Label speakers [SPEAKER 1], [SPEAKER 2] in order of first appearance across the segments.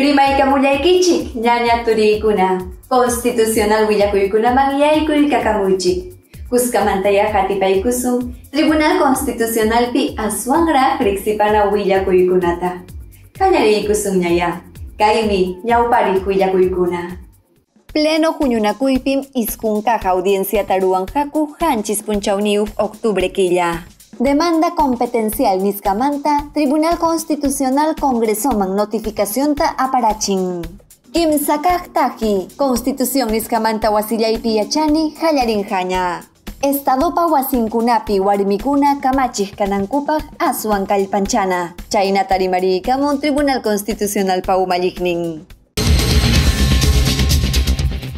[SPEAKER 1] Rimaykamullaykichik ñaña turiykuna, constitucional willakuykunaman yaykuykakamuychik. Kuskamantaya hatipaykusun Tribunal Constitucionalpi aswanraq riqsipana willakuykunata. Qallariykusunñaya, kaymi ñawpariq willakuykuna. Pleno huñunakuypim isqun kaq audienciata ruwanqaku qanchis punchawniyuq octubre killa. Demanda competencial nisqamanta Tribunal Constitucional Congresoman notificacionta aparachin. Kimsa kaq taji, Constitución nisqamanta wasillaypi yachani qallarinqaña. Estadopa wasinkunapi warmikuna kamachiq kanankupaq aswan kallpanchana. Chaynata rimariykamun Tribunal Constitucional pa umalliqnin.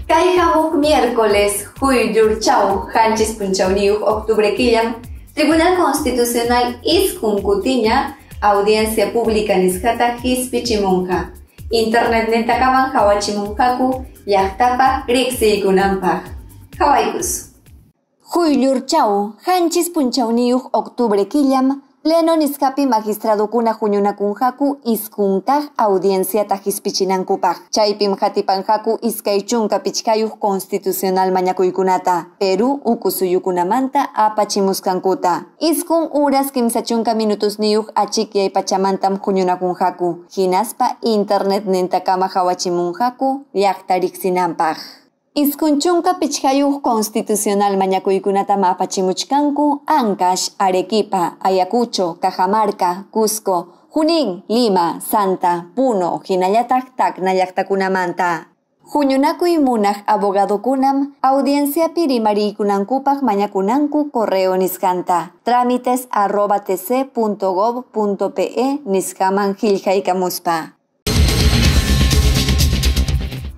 [SPEAKER 1] Kay hamuq miércoles quyllurchaw qanchis punchawniyuq octubre killam Tribunal Constitucional isqun kutiña audiencia pública nisqata qispichimunqa. Internet nintakaman qawachimunqaku llaqtapa riqsiykunanpaq. Qawaykusun. Quyllurchaw qanchis punchawniyuq octubre killam Pleno nisqapi magistradukuna huñunakunqaku isqun kaq audienciata qispichinankupaq. Chaypim hatipanqaku 25 constitucional mañakuykunata, Perú uku suyukunamanta apachimusqankuta. 9 horas 30 minutosniyuq achikyay pachamantam huñunakunqaku, hinaspa internet nintakama hawachimunqaku llaqta riqsinanpaq. 95 constitucional mañakuykunatam apachimuchkanku Ancash, Arequipa, Ayacucho, Cajamarca, Cusco, Junín, Lima, Santa, Puno, hinallataq Tacna llaqtakunamanta. Huñunakuy munaq abogadokunam audienciapi rimariykunankupaq mañakunanku correo nisqanta trámites@tc.gob.pe nisqaman qillqaykamuspa.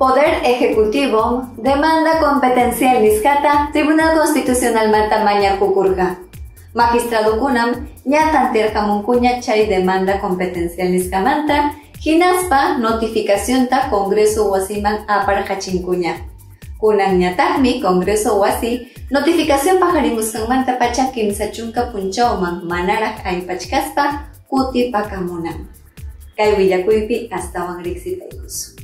[SPEAKER 1] Poder Ejecutivo demanda competencial nisqata Tribunal Constitucional manta mañarqukurqa. Magistradukunam ña tantirqamunkuña chay demanda competencial nisqamanta hinaspa notificacionta Congreso wasiman aparqachinkuña. Kunanñataqmi Congreso wasi notificación paqarimusqanmanta pacha 30 punchawman manaraq aypachkaspa kutipakamunan. Kay willakuypi astawan riqsipaykusun.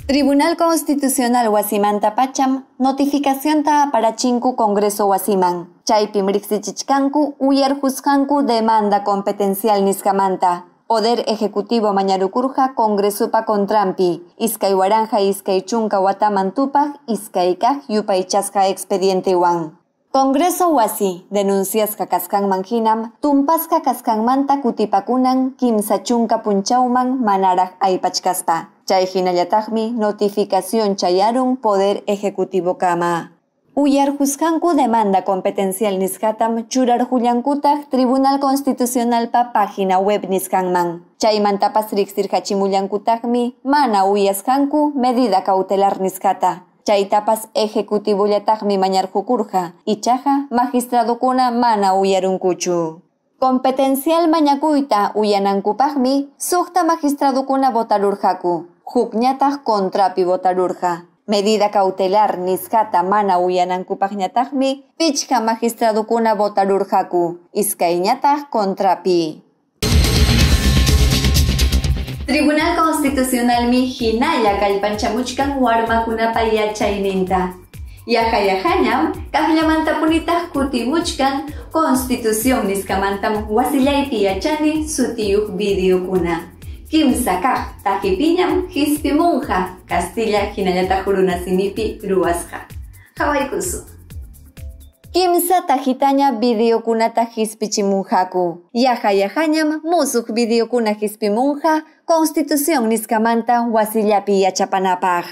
[SPEAKER 1] Tribunal Constitucional wasimanta pacham notificacionta aparachinku Congreso wasiman. Chaypim riqsichichkanku uyarqusqanku demanda competencial nisqamanta. Poder Ejecutivo mañarukurqa Congresopa contrampi. 2020 wataman tupaq 2 kaq yupaychasqa expedientewan. Congreso wasi denunciasqa kasqanman hinam tumpasqa kasqanmanta kutipakunan 30 punchawman manaraq aypachkaspa. Chay hinallataqmi notificación chayarun Poder Ejecutivo kama. Uyarqusqanku demanda competencial nisqatam churarqullankutaq Tribunal Constitucionalpa página web nisqanman. Chaymantapas riqsirqachimullankutaqmi mana uyasqanku medida cautelar nisqata. Chaytapas ejecutivollataqmi mañarqukurqa, ichaqa magistradukuna mana uyarunkuchu. Competencial mañakuyta uyanankupaqmi suqta magistradukuna votarurqaku, hukñataq contrapi votarurqa. Medida cautelar nisqata mana uyanankupaqñataqmi 5 magistradukuna votarurqaku, 2ñataq contrapi. Tribunal Constitucionalmi hinalla kallpanchamuchkan warmakunapa yachayninta. Yaqa-yaqañam kaqllamantapunitaq kutimuchkan Constitución nisqamantam wasillaypi yachani sutiyuq videokuna. 3 kaq tajipiñam qispimunqa Castilla hinallataq runasimipi ruwasqa. Qawaykusun. 3 tajitaña videokunata qispichimunqaku. Yaqa-yaqañam musuq videokuna qispimunqa Constitución nisqamanta wasillapi yachapanapaq.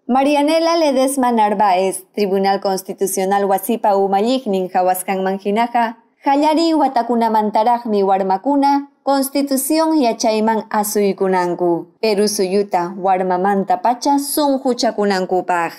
[SPEAKER 1] Marianela Ledesma Narváez, Tribunal Constitucional wasipa umalliqnin hawasqanman hinaqa, qallariy watakunamantaraqmi warmakuna Constitución yachayman asuykunanku, Perú suyuta warmamanta pacha sunquchakunankupaq.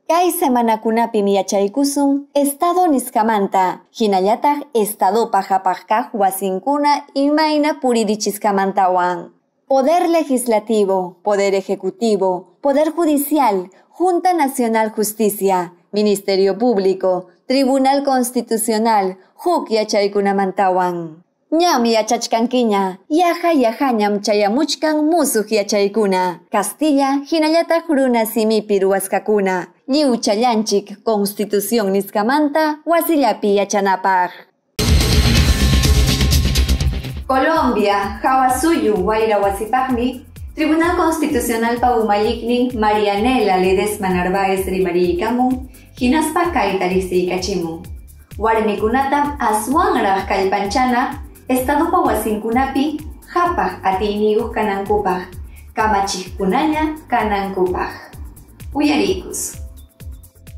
[SPEAKER 1] Kay semanakunapim yachaykusun Estado nisqamanta, hinallataq Estadopa hapaq kaq wasinkuna imayna puririchisqamantawan. Poder Legislativo, Poder Ejecutivo, Poder Judicial, Junta Nacional Justicia, Ministerio Público, Tribunal Constitucional, huk yachaykunamantawan. Ñam yachachkankiña, yaqa yaqañam chayamuchkan musuq yachaykuna, Castilla hinallataq runa simipi ruwasqakuna, lliwchallanchik Constitución nisqamanta wasillapi yachanapaq. Colombia, hawa suyu wayra wasipaqmi, Tribunal Constitucional pa umalliqnin Marianela Ledesma Narváez rimariykamun, hinaspa kayta riqsiykachimun. Warmikunatam aswanraq kallpanchana Estadopa wasinkunapi qhapaq atiyniyuq kanankupaq, kamachiqkunaña kanankupaq. Uyariykus.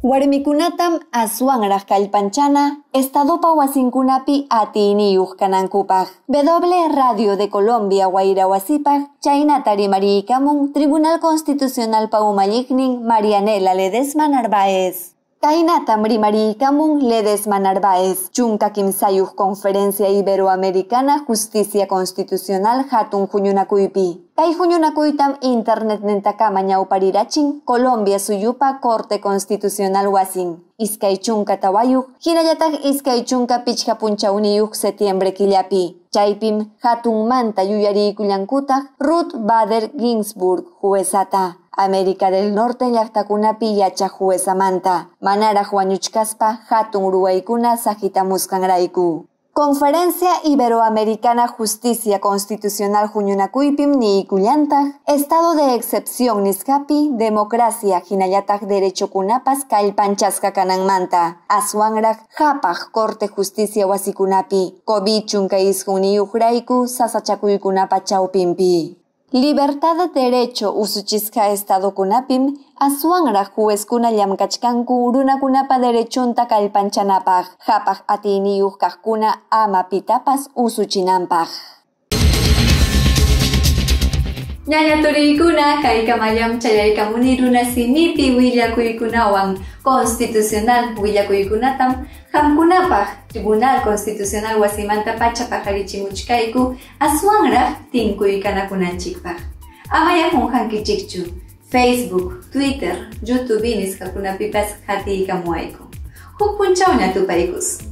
[SPEAKER 1] Warmikunatam aswanraq kallpanchana Estadopa wasinkunapi atiyniyuq kanankupaq. W Radio de Colombia wayra wasipaq chaynata rimariykamun Tribunal Constitucional pa umalliqnin Marianela Ledesma Narváez. Kaynatam rimariykamun Ledesma Narváez, chunka kimsayuq Conferencia Iberoamericana Justicia Constitucional hatun huñunakuypi. Kay huñunakuytam internet nintakama ñawparirachin Colombia suyupa Corte Constitucional wasin. Iskay chunka tawayuq, hinallataq iskay chunka pichqa punchawniyuq setiembre killapi. Chaypim hatunmanta yuyariykullankutaq Ruth Bader Ginsburg juezata. América del Norte llaqtakunapi yachaq juezamanta, manaraq wañuchkaspa hatun ruwaykuna saqitamusqanrayku. Conferencia Iberoamericana Justicia Constitucional huñunakuypim niykullantaq Estado de excepción nisqapi democracia hinallataq derechokunapas kallpanchasqa kananmanta, aswanraq qhapaq Corte Justicia wasikunapi, COVID 19 rayku sasachakuykunapa chawpinpi. Libertad de derecho usuchisqa estadokunapim aswanraq juezkuna llamkachkanku runakunapa derechonta kallpanchanapaq, qhapaq atiyniyuq kaqkuna ama pitapas usuchinanpaq. Ñaña turiykuna kaykamallam chayaykamuni runa simipi willakuykunawan constitucional willakuykunatam qamkunapaq Tribunal Constitucional wasimanta pacha paqarichimuchkayku aswanraq tinkuykanakunanchikpaq. Amaya qunqankichikchu Facebook, Twitter, YouTube nisqakunapipas qatiykamuwayku. Huk punchawña tupaykus.